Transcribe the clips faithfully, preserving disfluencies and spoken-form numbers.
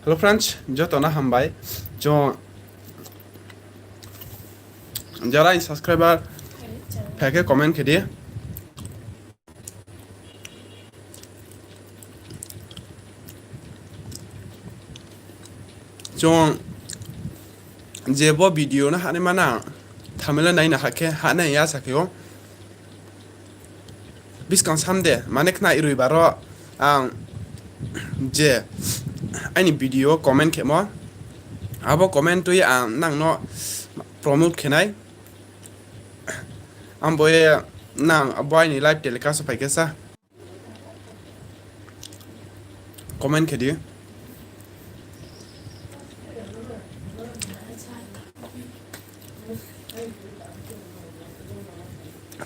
Hello friends, joto no hambai. Chung jara ni subscriber phai khe comment khe di. Chung je bo video no hahnaima nang, thumbnail nai na ha khe hahnai ya sa khe o. Buskang Sunday, mane khnai roibar wo ang je aini video comment khemo, abo comment tui ang nang no promote khe nai. Ang bo ye nang bo aini live telecast wo phai khe sa comment khe di.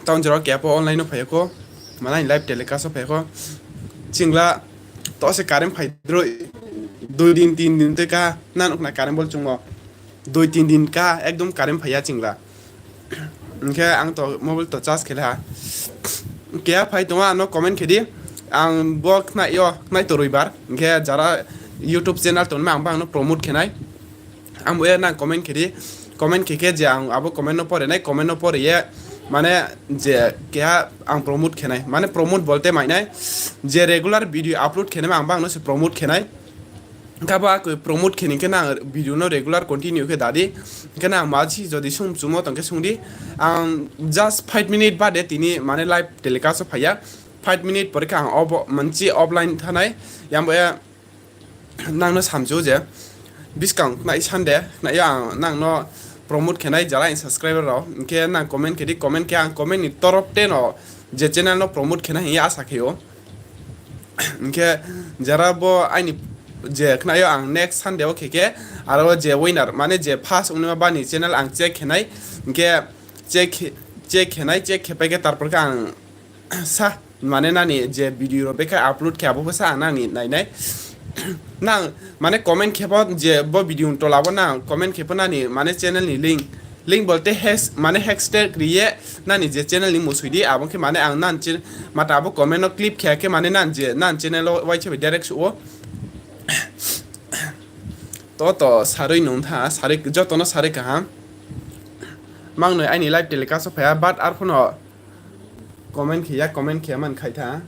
Town jora keha pho online no phai ya kho, mane aini live telecast wo phai ya kho. Chingla to se current phai droi, dui din tin din tei ka, nang nuh khna current bol chungmo. Dui tin din ka ekdom current phai ya chingla. Hing khe ang to mobile to charge khe la ha. Keha phai tong ou, ano comment khe di. Ang bo khnai yo, khnai to roibar. Hing khe jara YouTube channel tongma ang bang no promote khe nai. Ang bo ye nang comment khe di. Comment khe khe je ang abo comment no pore nai, comment no pore ye mane je keha ang promote khe nai. Mane promote bolte mai nai. Je regular video upload khe nai ang bang no se promote khe nai. Hing khe bo akoi promote khe ni khe nang video no regular continue khe da di. Hing khe nang ma si jodi sung chumo tong khe sung di. Ang just five minute bade tini mane live telecast wo phai ya. Five minute pore khe ang obo manchi offline thanai. Yang bo ye nang no samchu je buskang khnai Sunday, khnai yo ang nang no promote khe nai jara ni subscriber rao. Hing khe nang comment khe di, comment khe ang comment ni torop te no je channel no promote khe nai hing ye asa khe ou. Hing khe jara bo aini je khnai yo ang next Sunday wo khe khe, aro je winner, mane je first ongnaima bani channel ang check khe nai. Hing khe check khe, check khe nai, check khe pai khe tarpor khe ang sa, mane nani je video rao bekha upload khe abo pho sa ang nang ni nai nai. Nang mane comment khe pho je bo video tola wo nang comment khe pho nani mane channel ni link, link bolte has-, mane hashtag ri ye nani je channel ni mung soi di, abo khe mane ang nang chan-, mata abo comment no clip khe khe mane nang je nang channel wo uaisa bai direct suh ou. To to sarui nung tha, sarui, joto no sarui kaham. Mang noi aini live telecast wo phai ya, but arphuh no comment khe ya, comment khe ya man khai tha.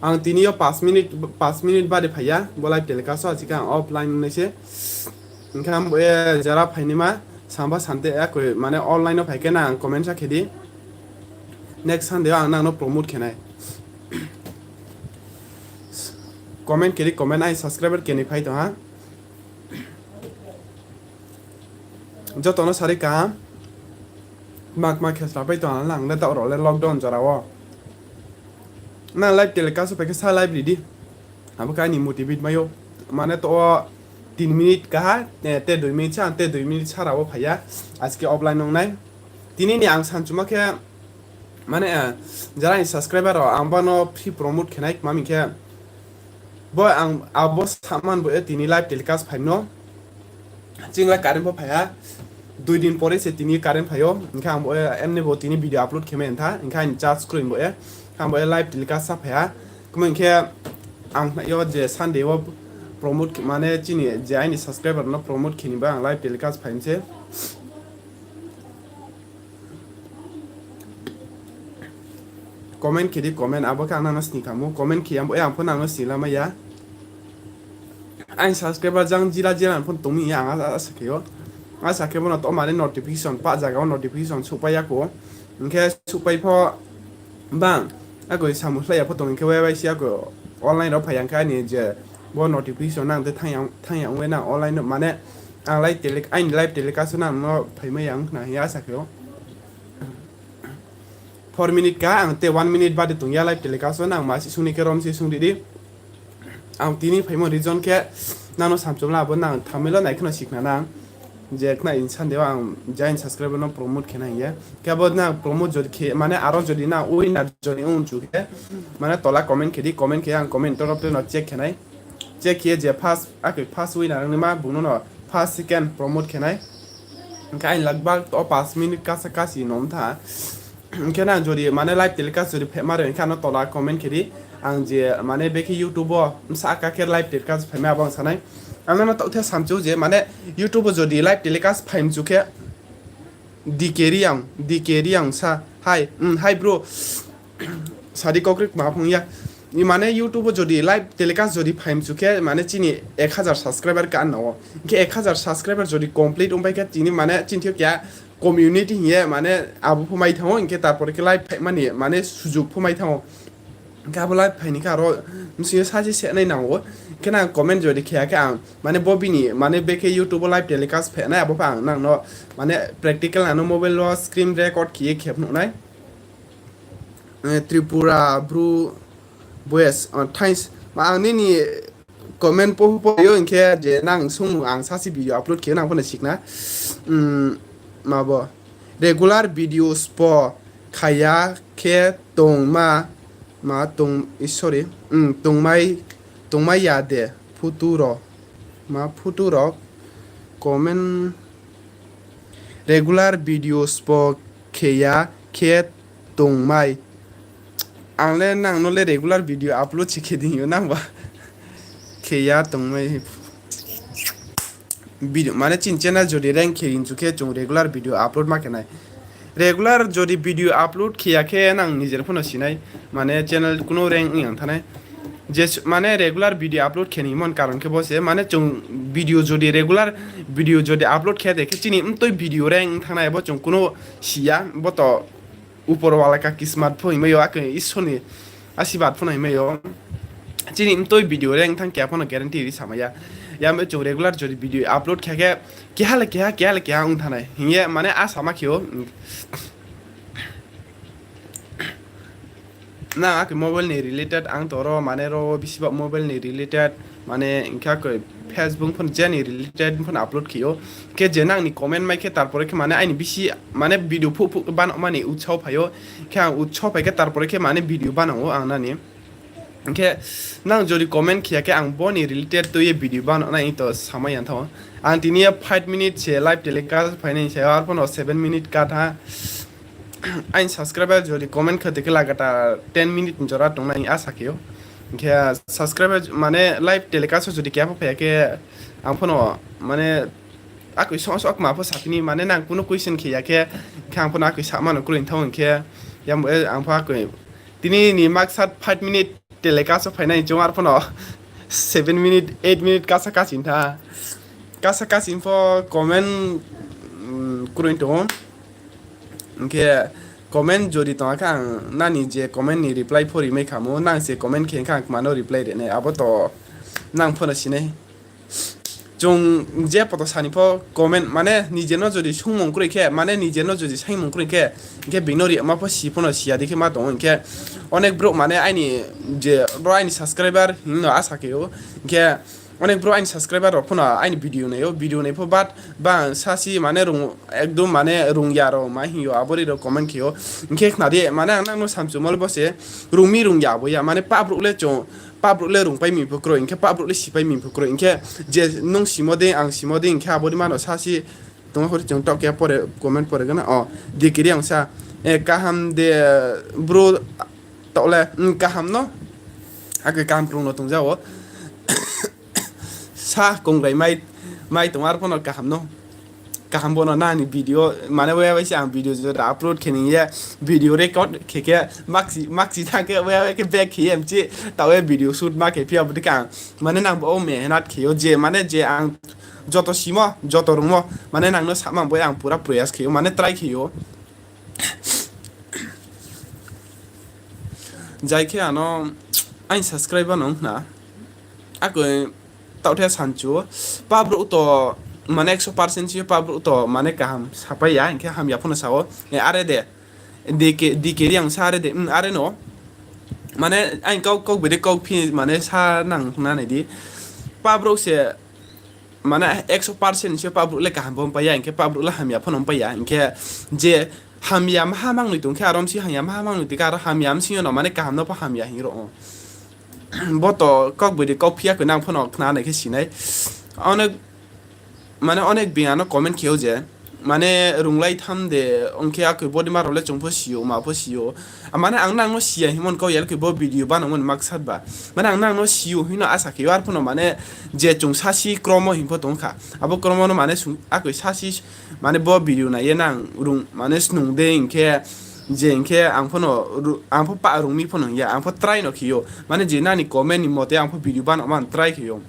Ang tini yo paanch minute, paanch minute bade phai ya, bo live telecast wo, achikhe ang offline nai se. Hing khe ang bo ye jara phainaima, samba sante akoi mane online wo phai khe nang comment sa khe di. Next Sunday wo ang nang no promote khe nai. Comment khe di, comment, aini subscriber keni phai tong ha. Joto no sarui kaham. Kma kma khe sla pai tong ha, nang le taoh rao le lockdown jora wo. Nang live telecast wo phai khe sa live ri di. Abo khe aini motivate mai ou. Mane to wo tin minute kaha, eh, te dui minute sa, te dui minute sara wo phai ya. Achikhe offline ong nai. Tini ni ang sanchuma khe, mane, eh, jara ni subscriber rao ang bo no free promote khe nai, kma hing khe bo ang abo saman bo ye tini live telecast phai no. Chingla current pho phai ha. Dui din pore se tini current phai ou. Hing khe ang bo ye, emni bo tini video upload khe mai tha. Hing khe aini charge kroi bo ye. Ang bo ye live telecast sa phai ha. Kma hing khe ang yo je Sunday wo promote khe, mane chini je aini subscriber no promote khe ni ba ang live telecast phai mi se. Comment khe di, comment, abo khe ang nang no sni kha mo. Comment khe ya, ang pho nang no sni lamai ya. Aini subscriber jang jila jila pho tong mi ya, ang asa khe ou. Asa khe bo no to mane notification, pa zaga wo notification souhpai ya kho. Hing khe souhpai pho bang, akoi samung slái ya pho tong hing khe wai wai si akoi online rao phai ya hing khe aini je bo notification nang te thanng ya, thanng ya ong ye nang online no mane ang live tele-, aini live telecast wo nang no phaimai ya ong khna hing ye asa khe ou. Four minute ka, ang te one minute bade tong ya live telecast wo, nang ma si sung ni khe rom se sung di di. Ang tini phaimo reason khe nang no samchum la, abo nang thumbnail wo nai kheno si khna nang. Je khna in Sunday wo ang je aini subscriber no promote khe nai hing ye. Khe abo nang promote jodi khe, mane aro jodi nang winner jodi ong chu khe, mane tola comment khe di, comment khe ang comment torop te no check khe nai. Check khe ye je first, akhe first winner ongnaima bung no no first, second promote khe nai. Hing khe aini lagbag to paanch minute kasa kasi nom tha. Hing khe nang jodi mane live telecast jodi phema roi hing khe ano tola comment khe di. Ang je mane bekhe YouTube wo bsa ka khe live telecast phaimai abo ang sanai. Ang no taoh the samchu je mane YouTube wo jodi live telecast phaimchu khe D K Reang, D K Reang sa, hi, mm, hi bro. Sadi kokrik ma phung ya. Ni mane YouTube wo jodi live telecast jodi phaimchu khe mane chini ek hazar subscriber ka na o. Hingkhe ek hazar subscriber jodi complete ongpai khe chini mane chini thik ya community hing ye mane abo pho mai thango, hingkhe tarpore khe live phaimani mane sujug pho mai thango. Hingkhe abo live phaini khe aro bsing yo saji se nai nango. Hingkhe nang comment jodi khe ya khe ang mane bo bini mane bekhe YouTube wo live telecast phainai abo pha ang nang no mane practical ano mobile wo screen record khe ye khe phnuh nai. Eh, Tripura Bru Boys, oh, thanks. Ma ang nini comment po po yo hingkhe je nang sungmung ang sasi video upload khe nang pho no sikna. Hmm, ma bo. Regular videos po khaya khe tongma, ma tong, eh, sorry. Hmm, tongmai, tongmai ya de photo rok. Ma photo rok comment regular videos po khe ya khe tongmai. Ang le nang no le regular video upload se khe di hing yo nang ba. Khe ya tongmai. Video, mane chini channel jodi rank khe hinchu khe chung regular video upload ma khe nai. Regular jodi video upload khe ya khe nang nijer pho no sinai. Mane channel kuno rank wng yang thanai. Je s-, mane regular video upload khe ni mon karon khe bo se, mane chung video jodi regular video jodi upload khe de khe chini mtoi video rank wng thangnai abo chung kuno si ya, bo to upor wala ka kismat pho himai yo, akhe Isor ni asibad pho no himai yo. Chini mtoi video rank wng thang keha pho no guarantee ri samai ya. Yambai chung regular jodi video upload khe khe keha le keha, keha le keha wng thanai hing ye mane asa ma khe o. Nang akhe mobile ni related ang to ro mane ro bisi ba mobile ni related mane hingkhe akhe Facebook phone je ni related phone upload khe o. Khe je nang ni comment mai khe tarpore khe mane aini bisi mane video phuh phuh bano mani utsaho phai o. Khe ang utsaho phai khe tarpore khe mane video bano o ang nani. Hingkhe nang jodi comment khe ya khe ang bo ni related tui ye video bano nai to samai yang tho. Ang tini ye five minute se live telecast phainai se ar pho no seven minute ka tha. Aini subscriber jodi comment khe tei khe lagatar ten minute ni jora tongnai asa khe o. Hingkhe subscriber mane live telecast jodi keha pho phai ya khe ang pho no mane akoi song sok ma pho saphi ni mane nang kuno question khe ya khe, hingkhe ang pho no akoi sa mano kroi thang hingkhe yam, eh, ang pho akoi tini ni maksad five minute telecast phainai chung ar pho no seven minute, eight minute kasa kachin tha. Kasa kachin pho comment, mm, kroi tong o. Hingkhe comment jodi tong khe ang nani je comment ni reply pho rimai khamu, nang se comment khe khe ang kmano reply rinai, abo to nang pho no sinai. Chung je poto sani pho comment, mane nije no jodi sungmung kroi khe, mane nije no jodi saimung kroi khe, hingkhe bini no rima pho si pho no si ya di khe ma tong o, hingkhe onek brouh mane aini je ro aini subscriber hing no asa khe o, hingkhe onek brouh aini subscriber rok pho no aini video nai o, video nai pho but ba sasi mane rung ekdom mane rung ya rao ma hing yo, abo ri rao comment khe o. Hingkhe khna di, mane ang nang no samchumo le bo se rung mi rung ya abo ya, mane pa brouh le chung, pa brouh le rungpai mi pho kroi, hingkhe pa brouh le sipai mi pho kroi, hingkhe je nung simo dei, ang simo dei, hingkhe abo ni mano sasi tongma khe chung taoh khe pore, comment pore gana, o, dikiri ang sa, eh, kaham de, bro, taoh le, mm, kaham no, akhe kaham krung no tong ja o. Sa kongrai mai, mai tong ar pho no kaham no. Kaham bo no nani video, mane waya bai se ang video jora upload khe ni ye, video record khe khe maksi, maksi thang khe waya bai khe back khe ye mchi, taoh ye video shoot ma khe phi abo dei khe ang, mane nang bo o mehnat khe yo je, mane je ang joto simo, joto rungmo, mane nang no sama bo ang pura proyas khe yo, mane try khe yo. Jai khe ano aini subscriber no wngkha na. Akoi taoh the sanchu. Pa brouh to mane ekso percent si pa brouh to mane kaham sapai ya, hingkhe hamya pho no sao. E, are de. D K, D K Reang sa are de. Hmm, are no. Mane aini kau, kau bede kau phi mane sa nang na nai di. Pa brouh se mane ekso percent se pa brouh le kaham pho pai ya, hingkhe pa brouh le hamya pho no pai ya, hingkhe je hamya maha mangnoi tong khe aro msi hamya maha mangnoi tong khe aro hamya msing yo no mane kaham no pho hamya hing ro o. Bo to kok boi de kok phiya koi nang pho no khna nai khe sinai. Onek, mane onek bini ano comment khe o je, mane runglai tham de, ong khe akoi bodima rao le chung pho si ou, ma pho si ou. A, mane ang nang no si ya hingmo ni kau ya le koi bo video banangmo ni maksad ba. Mane ang nang no si ou hing no asa khe ou, arphuh no mane je chung sasi kromo hing pho tong kha. Abo kromo no mane sung, akoi sasi mane bo video nai ye nang rung, mane snung de hing khe, je hing khe ang pho no ru-, ang pho pa rung mi pho no hing ya, ang pho try no khe ou. Mane je nani comment ni mote ang pho video banangmo try khe ou.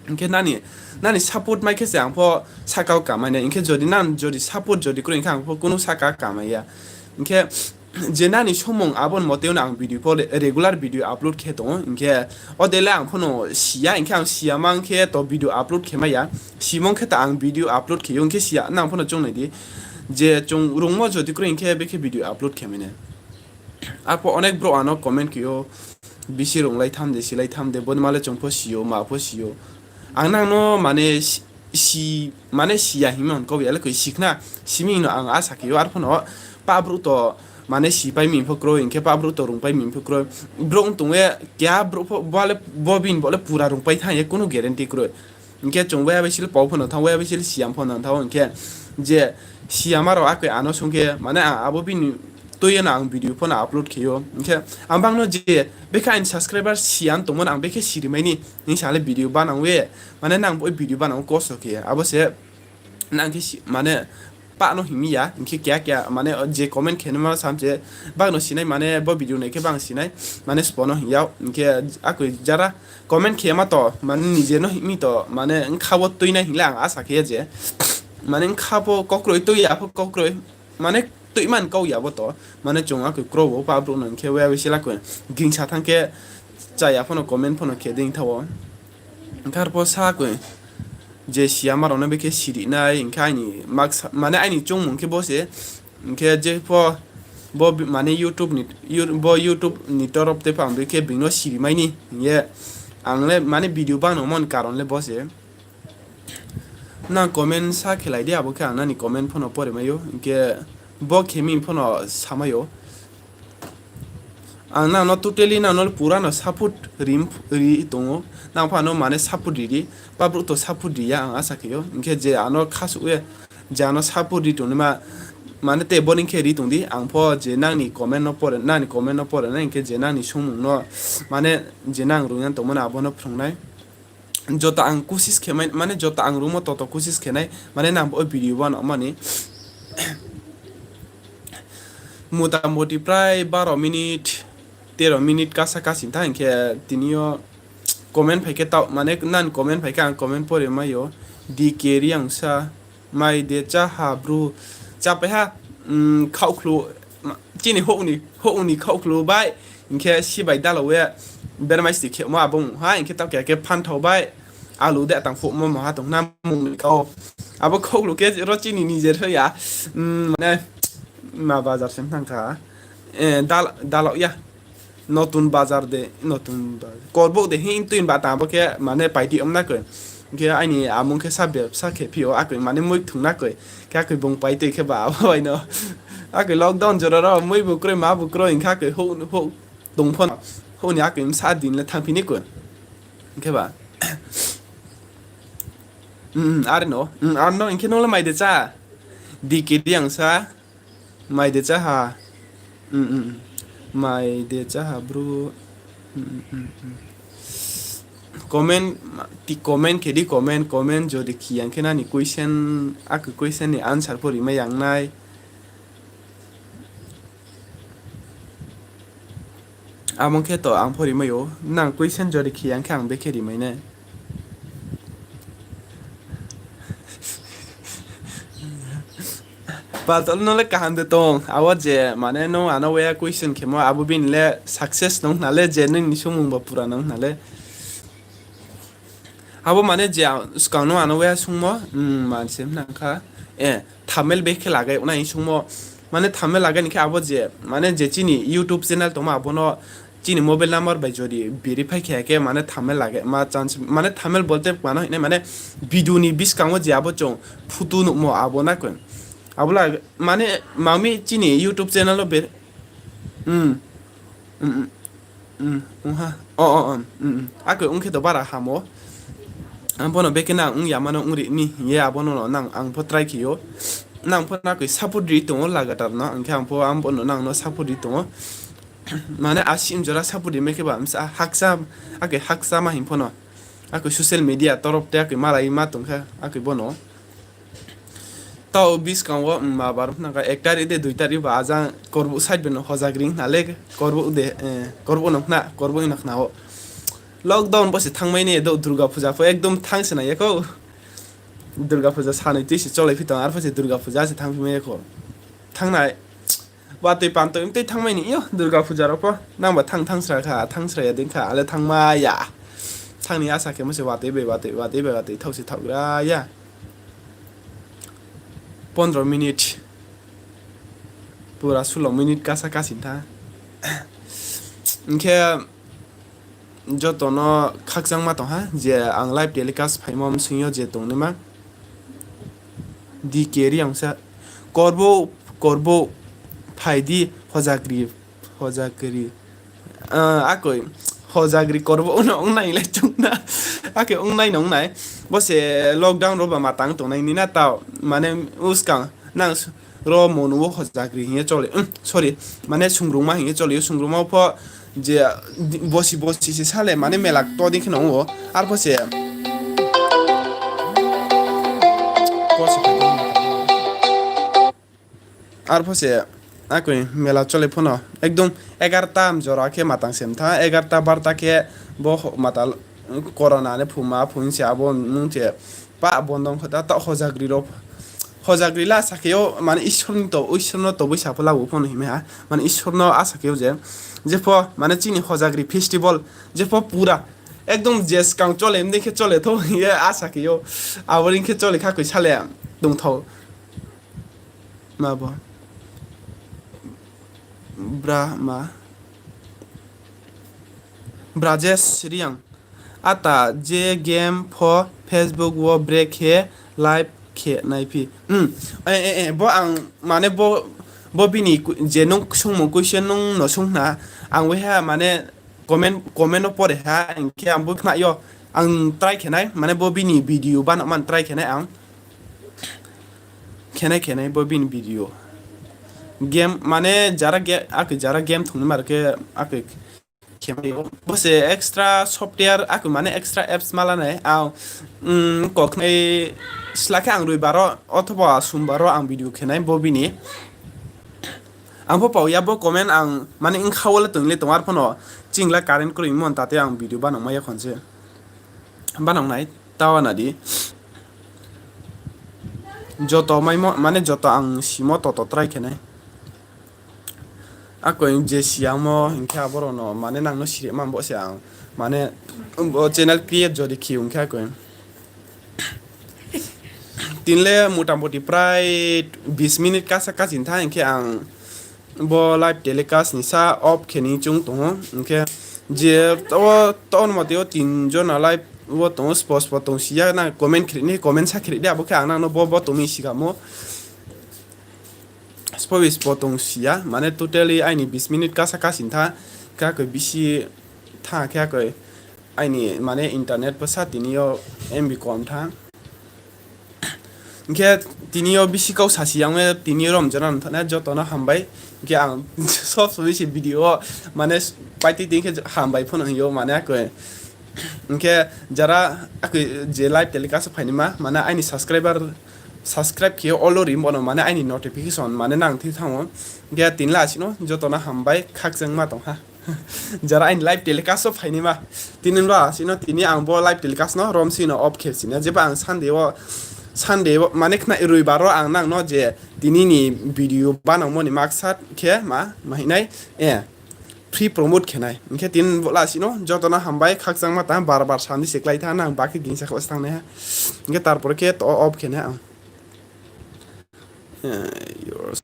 Hing khe nani, nani support mai khe se ang pho saka wo kamai nai. Hing khe jodi nang, jodi support jodi kroi hing khe ang pho kunu saka kamai ya. Hing khe je nani somung abo ni mote no ang video pho re-, regular video upload khe tong ou. Hing khe o de le ang pho no si ya, hing khe ang si ya mang khe to video upload khe mai ya. Simung khe to ang video upload khe ou, hing khe si ya, nang pho no choung nai di. Je chung rungmo jodi kroi hing khe bekhe video upload khe mai nai. Arphuh onek brouh ano comment khe ou, bisi runglai tham de, silai tham de, bodima le chung pho si ou, ma pho si ou. Ang nang no mane si, si, mane si ya hingmo ni kau ya le koi si khna, si mi no ang asa khe ou, arphuh no pa brouh to mane sipai mi pho kroi, hing khe pa brouh to rungpai mi pho kroi. Brouh tong ye, keha brouh pho, bo le, bo bini bo le pura rungpai thanng ye kunu guarantee kroi. Hing khe chung waiha bai si le pau pho no thanng, waiha bai si le si ya pho no thanng, hing khe je si ya ma rao akoi ano sung khe, mane ang abo bini tui ye no ang video pho no upload khe ou. Hing khe ang bang no je bekhe aini subscriber si ya tongmo no ang bekhe siri mai ni hing sa le video banang ye, mane nang bo video banang wo kosto khe, abo se nang khe si, mane pa no hing mi ya, hing khe keha keha, mane je comment khe naima sam se, bang no sinai, mane bo video nai khe bang sinai, mane sbo no hing ya, hing khe akoi jara comment khe ma to, mane nije no hing mi to, mane bkha wo tuinai hing le ang asa khe ya je, mane bkha pho kaukroi, tui ya pho kaukroi, mane tuimani kau ya bo to, mane chung akoi kro bo pa brouh no hing khe waiha bai si le akoi gingsa thanng khe chaya pho no comment pho no khe dei tha wo. Hing khe arphuh sa koi je si ya ma rao no bekhe siri nai, hing khe aini maksa, mane aini choungmung khe bo se, hing khe je pho bo bi-, mane YouTube ni, You-, bo YouTube ni torop te pho ang bekhe bini no siri mai ni hing ye, ang le mane video banangmo ni karon le bo se. Nang comment sa khelai di, abo khe ang nani comment pho no pore mai ou, hing khe bo khe mi pho no sa mai ou. Ang nang no totally nang no pura no support ri, ri tong ou. Nang pho ano mane support ri di, pa brouh to support ri ya ang asa khe ou. Hing khe je ano khasuh ye, je ano support ri tongnaima, mane te bo ni khe ri tong di, ang pho je nang ni comment no pore, nang ni comment no pore nai, hing khe je nang ni sungmung no, mane je nang rung ya tongmo no abo no phrung nai. Joto ang kusis khe mai, mane joto ang rungmo toto kusis khe nai, mane nang bo video banangmo ni. Motamoti prai baro minute, tero minute kasa kasing tha hing khe tini yo comment phai khe taoh, mane nang comment phai khe ang comment pore mai ou, D K Reang sa. Mai de chá ha bru. Chápai ha, mm, khaohkhlu, ma, chini houh ni, houh ni khaohkhlu bai, hing khe si bai dalao ye, bermai sti khemo abo ong ha, hing khe taoh keha khe phanthao bai, alu de tang phuhmo mo ha tong na mung ni kau. Abo khaohkhlu khe ro chini nijer pho ya, mm, mane, ma bazar se thanng kha, eh, dal-, dalao ya. Notun bazar de, notun bazar. Korbouh de hing tui ba tang bo khe mane paiti om na koi. Khe aini amung khe sa bebsa khe phi o akoi mane mui thung na koi. Khe akoi bung paitui khe ba abo bai no. Akoi lockdown jora ro mui bu kroi ma bu kroi hing kha koi houh, houh tong pho no. Houh ni akoi sa din le thang phi ni koi. Khe ba. Mm, mm, are no. Mm, are no, hing khe nung le mai de chá. Di ke di ang sa. Mai de chá ha. Mm, mm, mm. Mai de chá ha, bro. Mm, mm, mm, mm. Comment, ma, ti comment khe di comment, comment jodi khi yang khe nani question, akoi question ni answer pho rimai yang nai. Amo khe to ang pho rimai ou, nang question jodi khi yang khe ang bekhe rimai nai. Pal tol no le kaham de tong, abo je mane nung ano waya question khemo, abo bini le success nung na le je nini sungmung bo pura nung na le. Abo mane je ang, skang no ano waya sungmo, mm, man se nang kha. Eh, thumbnail bekhe lagai, ona hing sungmo. Mane thumbnail lagai ni khe abo je, mane je chini YouTube channel tongma abo no chini mobile number bai jodi verify khe khe mane thumbnail lagai ma chance, mane thumbnail bolte mano hine mane video ni biskango je abo chung photo nuhmo abo na koi. Abo la mane mami chini YouTube channel o ber-, mm, mm, mm. Mm, ong ha. O, o, o, mm, mm. Akoi ong khe to bara hamo. Ang pho no bekhe nang ong ya mano ong ri ni hing ye abo no no nang ang pho try khe ou. nang pho no akoi support ri tong ou lagatar no, hing khe ang pho ang bo no nang no support ri tong ou. Mane asi mjora support ri mai khe ba, msa hakcha, akoi hakcha ma hing pho no. Akoi social media torop te akoi malai ma tong kha, akoi bo no. Tao buskang wo, mm, ma bar phna kha, ek tarik de dui tarik ba ajang korbu side beno hojagri hna le, korbu de, eh, korbu no khna, korbu no khna o. Lockdown bo se thangmai ni do Durga Puja pho ekdom thang se nai ya kho. Durga Puja sanoi tui se cholai phi tong, arpho se Durga Puja se thang phi mai ya kho. Thangnai. Watoi pantoi mtui thangmai ni yo Durga Puja rao pho. Nang ba thang, thang sra kha, thang sra ya dei kha, ale thangmai ya. Thang ni asa khe mo se watoi bai, watoi, watoi bai, watoi thao se thaoh gra ya. Pondro minute. Pura sulo minute kasa kasi tha. Hing khe joto no khakchangma tong ha, je ang live telecast phaimo bsing yo je tongnaima. D K Reang sa, korbo, korbo, phai di, hojagri, hojagri. Ah, akoi, hojagri korbo uno ongnai le chungna. Ake ongnai no ongnai. Bo se lockdown ro ba matang tongnai ni na tao. Mane uskang nang s-, ro monu wo hojagri hing ye chole. Umm, sorry. Mane sungrungma hing ye chole. Yo sungrungma pho je di-, bosi bosi se sale mane mela to dei khe no o. Arpho se. Arpho se, akoi mela chole pho no. Ekdom egarta mjora khe matang se mtha, egarta barta khe bo ho-, mata l-, corona ni phuma phung se abo nung se pa bondong kho ta, ta hojagri ro. Hojagri la asa khe yo, mane Isor ni to, Isor no toboi sa pho labu pho no himai ha. Mane Isor no asa khe yo je, jepho, mane chini hojagri festival, jepho pura, ekdom je skang chole, mdei khe chole tho, ye asa khe yo. Abo ring khe chole kha koi sale, tongthao. Ma bo. Bra ma. Brajesh Reang. Ata je game pho Facebook wo break khe live khe nai phi. Hmm. Eh, eh, eh, bo ang mane bo, bo bini ku-, je nung sungmung question nung no sung na, ang waiha mane comment, comment no pore ha, hing khe ang bo khna yo, ang try khe nai, mane bo bini video bano man try khe nai ang. Khenai khenai bo bini video. Game, mane jara ge-, akhe jara game thungni mar khe, akhe khe mai o. Bo se extra software, akhe mane extra apps ma la nai. Ang, mm, koknai sla khe ang roibar wo, othoba sombar wo ang video khenai bo bini. Ang pho pao ya bo comment ang, mane wngkha wo le tong le tong ar pho no, ching la current kroi mon tate ang video banang mai ya khon se. Banang nai. Tawa nadi. Joto maimo, mane joto ang simo toto try khe nai. Akoi je siyangmo hing khe aborok no, mane nang no siri man bo se ang. Mane bo channel create jodi khi hing khe akoi. Tin le motamoti prai bis minute kasa kachin tha hing khe ang bo live telecast ni sa off khe ni chung tongo. Hing khe je to, to mate o tin jona live wo tongo, spo spo tong siya, nang comment khri ni, comment sa khri di, abo khe ang nang no bo, bo tongmi sikamo. Spo bi spo tong siya, mane totally aini bis minute kasa kachin tha, khe akoi bisi tha, khe akoi aini mane internet pho sa tini yo M B kom tha. Hing khe tini yo bisi kau sasi yang me tini yo rom jora no thana joto no hambai. Hing khe ang sob somoi se video wo mane paiti tin khe hambai pho no hing yo mane akoi. Hing khe jara akoi je live telecast phainima, mane aini subscriber, subscribe khe all ori bo no mane aini notification mane nang thi thango. Hing khe tin la sino joto no hambai khakchangma tong ha. Jara aini live telecast o phainima. Tini ba sino tini ang bo live telecast no rom sino off khe sina. Jeba ang Sunday o, Sunday o, mane khna roibar o ang nang no je tini ni video banangmo ni maksad khe ma, ma hinai, eh, free promote khe nai. Hing khe tini bo la sino joto no hambai khakchangma tang bar bar sandi se klái tha nang bakhe gingsa kho se thangnai ha. Hing khe tarpor khe to off khe nai ang. Eh, yours.